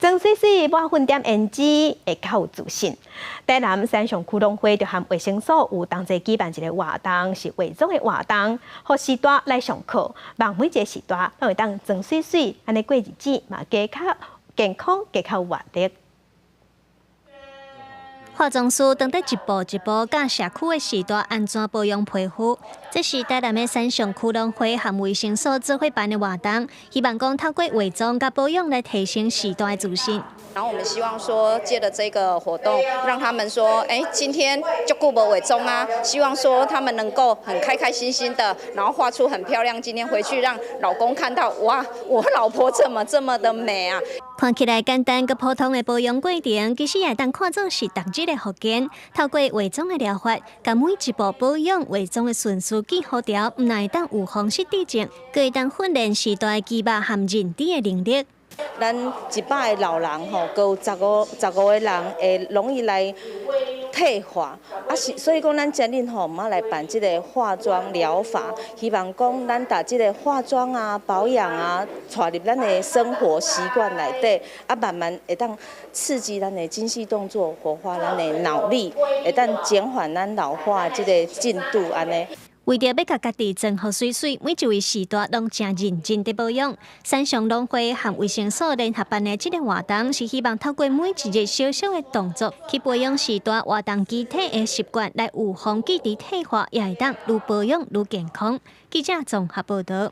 妝媠媠抹粉點胭脂會較有自信。台南山上區農會就和衛生所有同齊舉辦一個活動，是化妝的活動，予序大來上課，望每一個序大攏會當妝媠媠，按呢過日子嘛加較健康，加較有活力。化妝師當佇一步一步教社區的序大按怎保養皮膚，這是台南的山上區農會和衛生所做伙辦的活動，希望講透過化妝佮保養來提升序大的自信。然後我們希望說，借著這個活動，讓他們說，哎，今天足久無化妝啊，希望說他們能夠很開開心心的，然後畫出很漂亮，今天回去讓老公看到，哇，我老婆怎麼這麼的美啊！看起來簡單佮普通的保養過程，其實也會當看做是逐日的復健。透過化妝的療法，共每一步保養化妝的順序記好條，毋但會當預防失智症，閣會當訓練序大的肌肉和認知的能力。咱100個老人吼，閣有15個人會容易來退化，啊是，所以講咱今日吼，嘛來辦這个化妝療法，希望講咱把這个化妝啊、保養啊，帶入咱的生活習慣內底，啊慢慢會當刺激咱的精細動作，活化咱的腦力，會當減緩咱老化這个進度按呢。為著欲共家己妝予媠媠，每一位序大攏誠認真佇保養。山上農會和衛生所聯合辦的這个活動，是希望透過每一日小小的動作，去培養序大活動肌體的習慣，來預防記憶退化，也會當愈保養愈健康。記者綜合報導。